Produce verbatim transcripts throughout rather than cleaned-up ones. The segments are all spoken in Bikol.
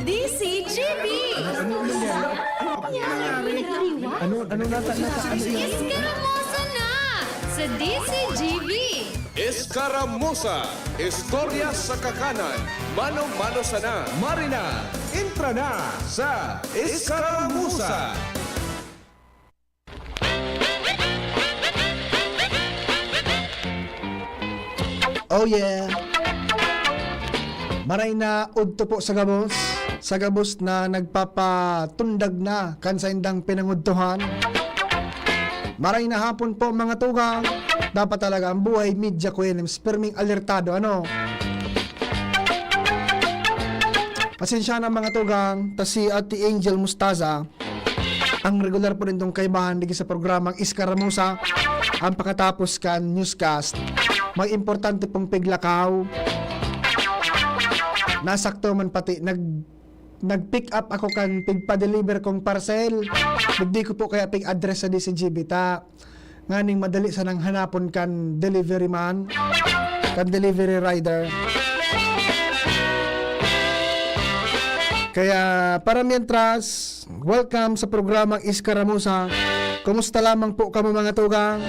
D C G B. Ano, ano nata, nata, ano yan? Iskaramosa na sa D C G B. Iskaramosa, istorya sa kakanan, mano-mano sana. Marina, entra na sa Iskaramosa. Oh yeah! Maray na udto po sa gabos, sa gabos na nagpapatundag na kan saindang pinangudtuhan. Maray na hapon po, mga tugang. Dapat talaga ang buhay media ko yan, pirming alertado, ano? Pasensya na, mga tugang, ta si Ate Angel Mustaza, ang regular po nindong kaibahan digdi sa programang Iskaramusa, ang pakatapos kan newscast. May importante pong piglakaw. Nasakto man pati nag-, nag-pick up ako kan pigpa-deliver kong parcel. Digdi ko po kaya pig-address sa D C G B ta nganing madali sanang hanapon kan delivery man, kan delivery rider. Kaya, para mientras, welcome sa programang Iskaramusa. Kumusta lamang po kamo, mga tugang?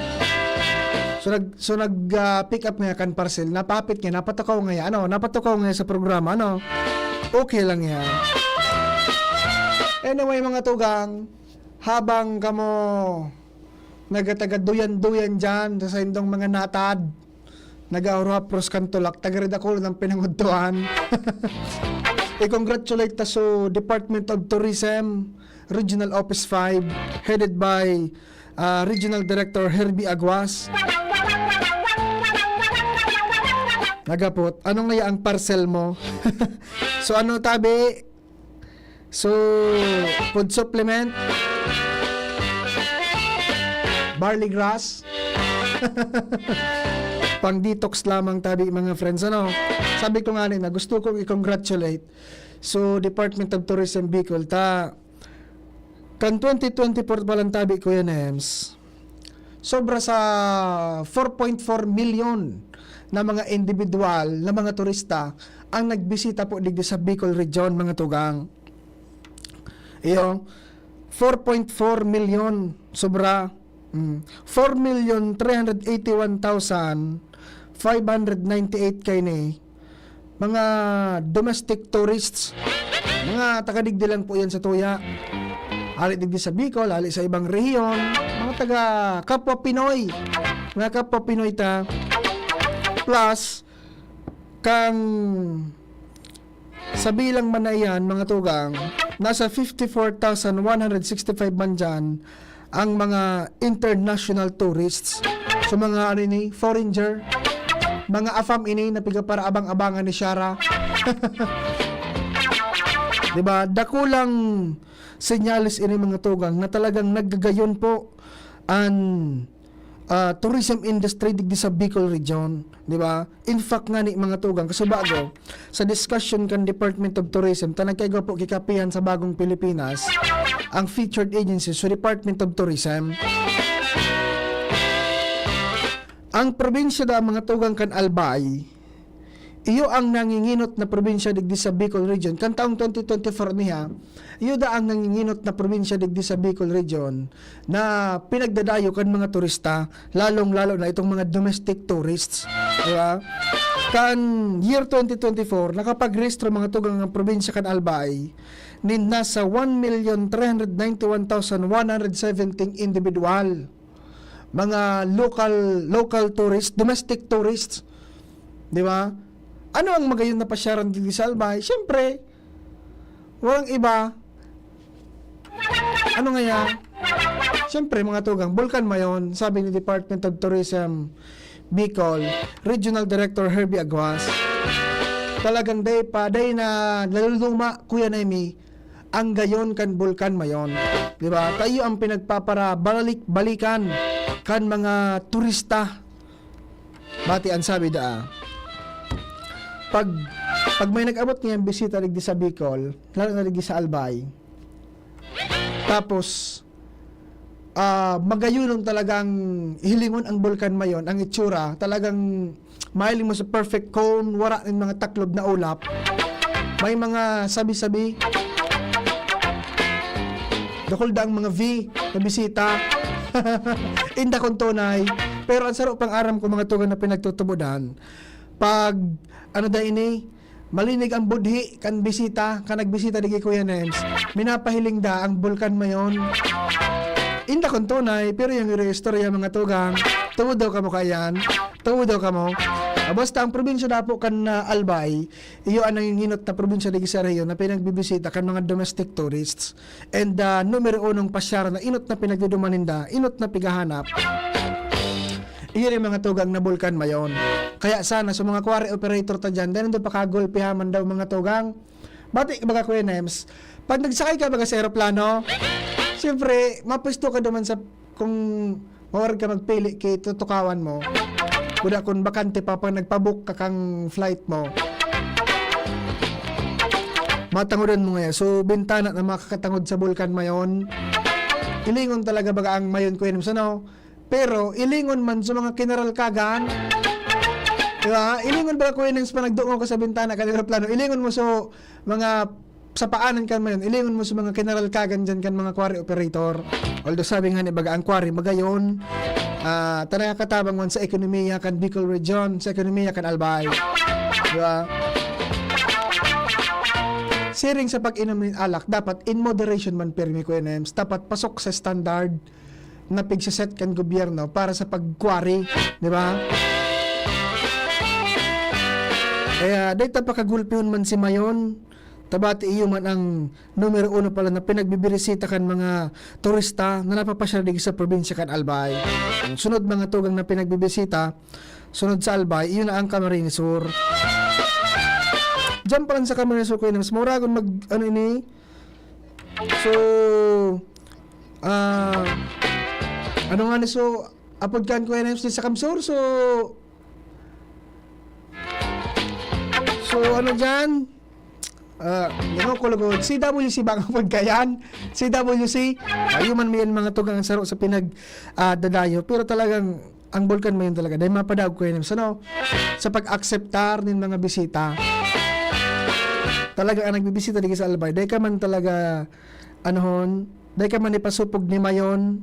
So, nag-, so, nag, ah, pick up nga kan parcel. Napapit nga, napatukaw nga, ano, napatukaw nga sa programa, ano? Okay lang yan. Anyway, mga tugang, habang kamo nagatagaduyan-duyan dyan sa saindong mga natad, nag-aurapros kan tulak, tagaridakol ng pinangudtuan. I-congratulate ta so Department of Tourism, Regional Office five, headed by, ah, Regional Director Herbie Aguas. Nagapot, ano nga ang parcel mo? So, ano, tabi? So, food supplement, barley grass, pang detox lamang tabi, mga friends, ano? Sabi ko nga na, gusto kong i-congratulate so Department of Tourism Bicol ta kan twenty twenty-four pa lang tabi, Kuya Nems, sobra sa four point four million na mga individual na mga turista ang nagbisita po digdi sa Bicol Region, mga tugang. Iyo, four point four million, sobra. Mm. Four million three hundred eighty-one thousand five hundred ninety-eight kaini mga domestic tourists. Mga taga-digdi lang po yan sa tuya. Hali digdi sa Bicol, hali sa ibang rehiyon, mga taga kapwa Pinoy. Mga kapwa Pinoy ta. Plus, kan sa bilang man na iyan, mga tugang, nasa fifty-four thousand one hundred sixty-five man dyan ang mga international tourists. So, mga ano ini, foreigner, mga afam ini na pigaparaabang-abangan ni Shara. Diba? Dakulang senyales ini, mga tugang, na talagang naggagayon po an, ah, tourism industry digdi sa Bicol Region, di ba? In fact nga ni, mga tugang, kasi bago, sa discussion kan Department of Tourism, ta nagkaigwa po kikapihan sa Bagong Pilipinas, ang featured agency sa Department of Tourism. Ang probinsya da, mga tugang, kan Albay, iyo ang nanginginot na probinsya digdi sa Bicol Region. Kan taong twenty twenty-four niya, iyo da ang nanginginot na probinsya digdi sa Bicol Region na pinagdadayo kan mga turista, lalong-lalo na itong mga domestic tourists. Di ba? Kan year twenty twenty-four, nakapagrehistro, mga tugang, ang probinsya kan Albay nin nasa one million three hundred ninety-one thousand one hundred seventeen individual. Mga local, local tourists, domestic tourists, di ba? Ano ang magayon na pasyaran digdi sa Albay? Siyempre, walang iba. Ano nga yan? Siyempre, mga tugang, Bulkan Mayon, sabi ni Department of Tourism Bicol, Regional Director Herbie Aguas. Talagang day pa, day na naluluma, Kuya Nemi, ang gayon kan Bulkan Mayon. Di ba? Tayo ang pinagpaparabalik-balikan kan mga turista. Bati an sabi daa. Pag, pag may nag-abot ngayang bisita digdi sa Bicol, lalo na digdi sa Albay, tapos, ah, magayunon talagang hilingon ang Bulkan Mayon, ang itsura, talagang mahiling mo sa perfect cone, wara nin mga taklob na ulap. May mga sabi-sabi. Dakul daang mga V na bisita. Inda kung tunay. Pero ang saro pang aram ko, mga tugang, na pinagtutubodan, pag, ano da ini, malinig ang budhi kan bisita, kan nagbisita digdi, Kuya Nems, minapahiling da ang Bulkan Mayon. Inda kung tunay, pero yung istorya, mga tugang, tudo kamo kaiyan. Tudo kamo. Ah, basta ang probinsya dapo kan, ah, Albay, iyo an nanginginot na probinsya digdi sa rehiyon na pinagbibisita kan mga domestic tourists. And, ah, numero unong pasyar na inot na pinagduduman ninda, inot na pighahanap, iyan ang mga tugang na Bulkan Mayon. Kaya sana sa mga quarry operator ta dyan, dahil nandun pakagulpihan man daw, mga tugang. Bati ka baga, Kuya Nems, pag nagsakay ka baga sa eroplano, siyempre, mapwesto ka duman sa, kung mawarag ka magpili, kay tutukawan mo. Buda kun bakante pa pag nagpabook ka kang flight mo. Matangodan mo ngayon. So, bintana na makakatangod sa Bulkan Mayon. Ilingon talaga baga ang Mayon, Kuya Nems, ano? Pero ilingon man sa mga kinaralkagan. Di ba? Ilingon ba, Kuya Nems, pa nagdungaw ka sa bintana kan eroplano? Ilingon mo sa mga sapaanan kan Mayon. Ilingon mo sa mga kinaralkagan dyan kan mga quarry operator. Although sabi nga ni baga ang quarry, magayon, ah, ta nakakatabang man sa ekonomiya kan Bicol Region, sa ekonomiya kan Albay. Di ba? Siring sa pag-inom nin alak, dapat in moderation man pirmi, Kuya Nems. Dapat pasok sa standard na pigsaset kan gobyerno para sa pag-quarry, di ba? Kaya, dahil ta pakagulpihon man si Mayon, tabati iyo man ang numero uno pala na pinagbibirisita kan mga turista na napapasyal digdi sa probinsya kan Albay. Ang sunod, mga tugang, na pinagbibisita, sunod sa Albay, iyon na ang Camarines Sur. Diyan pa lang sa Camarines Sur, Kuya Nems, mauragon mag, ano ini? So, ah, ano nga ni, so, apod kan Kuya Nems ni sa Kamsur, so, so, ano dyan? Ah, ano ko lugod? C W C ba ang apod kayan? C W C? Ayun man, may mga tugang saro sa pinag, ah, dadayo. Pero talagang ang Bulkan Mayon talaga, dahil mapadaog ko yun sa, ano, sa pag-akseptar nin mga bisita. Talaga ang nagbibisita digdi sa Albay, dahil ka man talaga, anohon, dahil ka man ipasupog ni Mayon,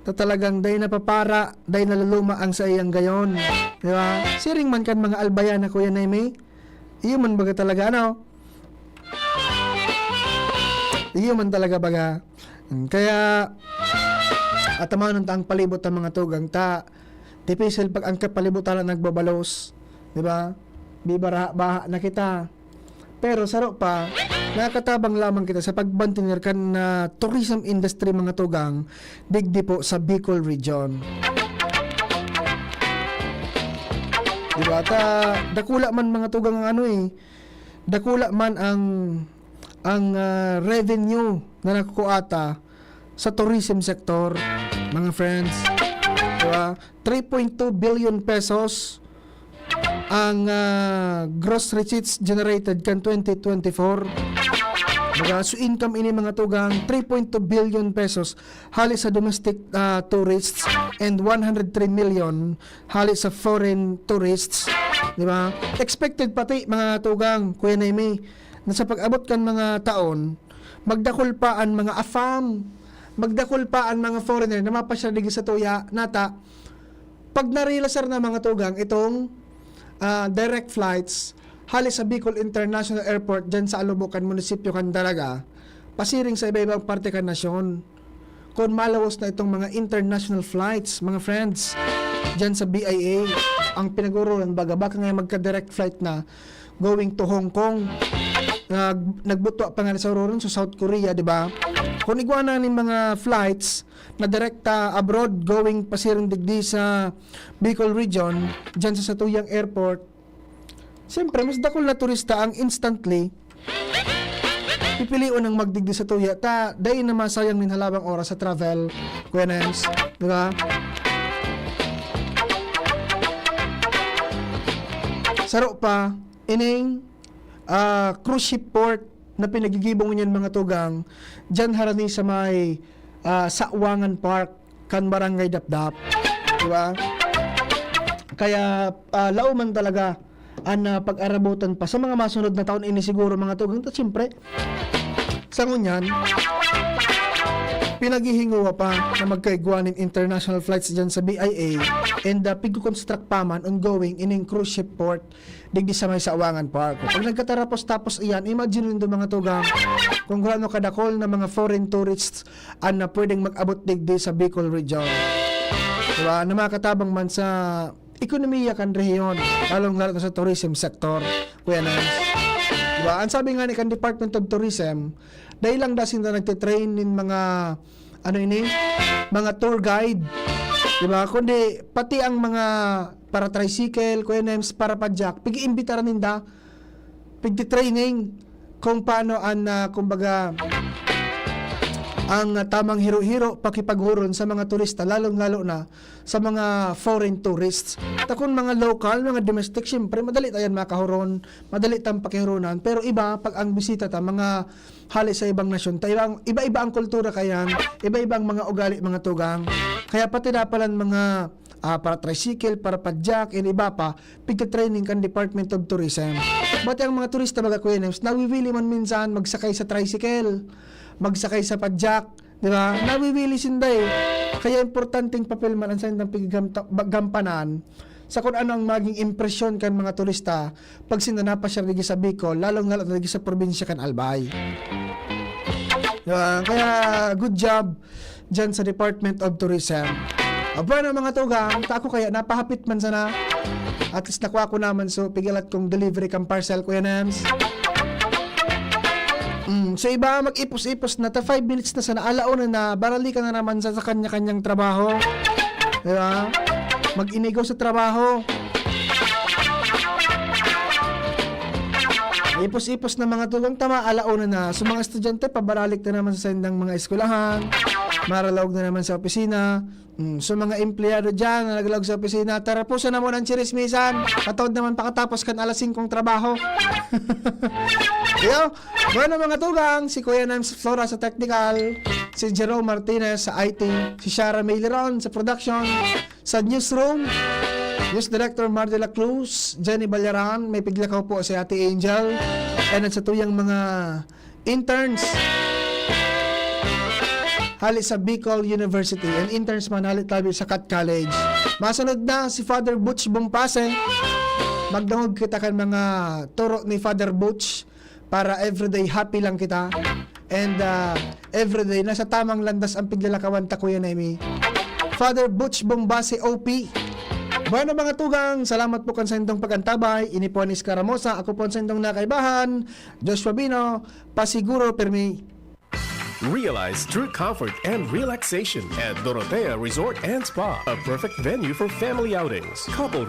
ta talagang dahil napapara, dahil naluluma ang saiyang gayon. Di ba? Siring man kan mga Albayan na, Kuya Neme, iyo man baga talaga, ano? Iyo man talaga baga. Mm, kaya, atamanon ta ang palibot ng mga tugang ta. Difícil pag ang kapalibutan na nagbabalos, di ba? Bibaraha-baha na kita. Pero saro pa, nakakatabang lamang kita sa pagbantinir kan, ah, tourism industry, mga tugang, digdi po sa Bicol Region. Di ba? Ta, dakula man, mga tugang, ang ano eh, dakula man ang, ang, ah, revenue na nakukuha ta sa tourism sector, mga friends. Di ba? Three point two billion pesos ang, ah, gross receipts generated kan twenty twenty-four. Diba? So, income ini, mga tugang, three point two billion pesos hali sa domestic, ah, tourists and one hundred three million hali sa foreign tourists. Di ba? Expected pati, mga tugang, Kuya Neme, na sa pag-abot kan mga taon, magdakul pa an mga afam, magdakul pa an mga foreigner na mapasyal digdi sa tuya, nata, pag narilasar na, mga tugang, itong, ah, direct flights hali sa Bicol International Airport dyan sa Alubukan, munisipyo kan Daraga, pasiring sa iba-ibang parte kan nasyon. Kung malawos na itong mga international flights, mga friends, dyan sa B I A, ang pinag-urulan, baga, baka nga magka-direct flight na going to Hong Kong. Nag-, nagbutwa pa nga sa ururon sa South Korea, di ba? Kung igwa na ning mga flights na direkta abroad, going pasiring digdi sa Bicol Region, dyan sa satuyang airport, siyempre, mas dakul na turista ang instantly pipilion ang magdigdi sa tuya, ta dai na masayang nin halawang oras sa travel, Kuya Nens, di ba? Saro pa, ining, ah, cruise ship port na pinagigibong niyan, mga tugang, diyan harani sa may, ah, Sawangan Park kan Barangay Dapdap, di ba? Kaya, ah, lauman talaga an, ah, pag-arabutan pa sa mga masunod na taon ini siguro, mga tugang. Ta siyempre, sa ngunyan, pinaghihingowa pa na magkaigwa nin international flights dyan sa B I A, and, ah, pigko-construct pa man, ongoing, ining cruise ship port digdi sa may Sawangan Park. Pag nagkatarapos-tapos iyan, imagine nindo, mga tugang, kung gaano kadakol na mga foreign tourists an na pwedeng mag-abot digdi sa Bicol region. Diba? Na makatabang man sa ekonomiya kan rehiyon, lalong-lalo na sa tourism sector, Kuya Nels. Diba? Ang sabi nga ni kan Department of Tourism, dai lang da sinda nagtitrain nin mga, ano ini, mga tour guide. Diba? Kundi pati ang mga para-tricycle, Kuya Nems, para-padyak, pig-iimbitaran ninda, pigti-training kung paano an, ah, kumbaga, ang, ah, tamang hiro-hiro, pakipaghuron sa mga turista, lalong-lalo na sa mga foreign tourists. Ta kun mga local, mga domestic, siyempre, madali ta yan makahuron, madali tang pakihuronan. Pero iba, pag ang bisita ta, mga hali sa ibang nasyon ta, iba ang, iba-iba ang kultura kayan, iba-iba ang mga ugali, mga tugang. Kaya pati na palan mga, ah, para-tricycle, para-padyak, and iba pa, pigka-training kan Department of Tourism. Pati ang mga turista, baga, Kuya Nems, nawiwili man minsan magsakay sa tricycle, magsakay sa padyak, di ba? Nawiwili sinda eh. Kaya importanteng papel man ang saindang piggamta-, ba-, gampanan sa kung ano ang maging impresyon kan mga turista pag sinda napasyal digdi sa Bicol, lalong-lalo na digdi sa probinsya kan Albay. Di ba? Kaya, good job dyan sa Department of Tourism. Ah, bueno, mga tugang, ta ako kaya napahapit man sana. At least nakuha ko naman, so pigalat kong delivery kang parcel, Kuya Nems. Mm, so iba, mag-ipos-ipos na, ta five minutes na sana, alauna na, barali ka na naman sa, sa kanya-kanyang trabaho. Di ba? Mag-inigo sa trabaho. Ipos-ipos na, mga tugang, tama, alauna na. So, mga estudyante, pabaralik na naman sa saindang mga eskwelahan. Maralaog na naman sa opisina. Mm, so, mga empleyado dyan na naglaog sa opisina, tarapusan na mo ng chirismisan. Kataod naman pakatapos kan alas singkong trabaho. Yo, bueno, mga tugang, si Kuya Nams Flora sa technical, si Jerome Martinez sa I T, si Shara May Leron sa production, sa newsroom, News Director Mar de la Cruz, Jenny Ballaran, may piglakaw po si Ate Angel, and ang satuyang mga interns hali sa Bicol University and interns man hali tabi sa Cat College. Masunod na si Father Butch Bongpase. Magdangog kita kan mga turo ni Father Butch para everyday happy lang kita. And, ah, everyday nasa tamang landas ang piglalakawan ta, Kuya Nemi. Father Butch Bongpase, O P. Bueno, mga tugang, salamat po kan saindong pag-antabay. Ini po an Iskaramosa. Ako po an saindong nakaibahan, Joshua Bino. Pasiguro, permi. Realize true comfort and relaxation at Dorotea Resort and Spa, a perfect venue for family outings, couple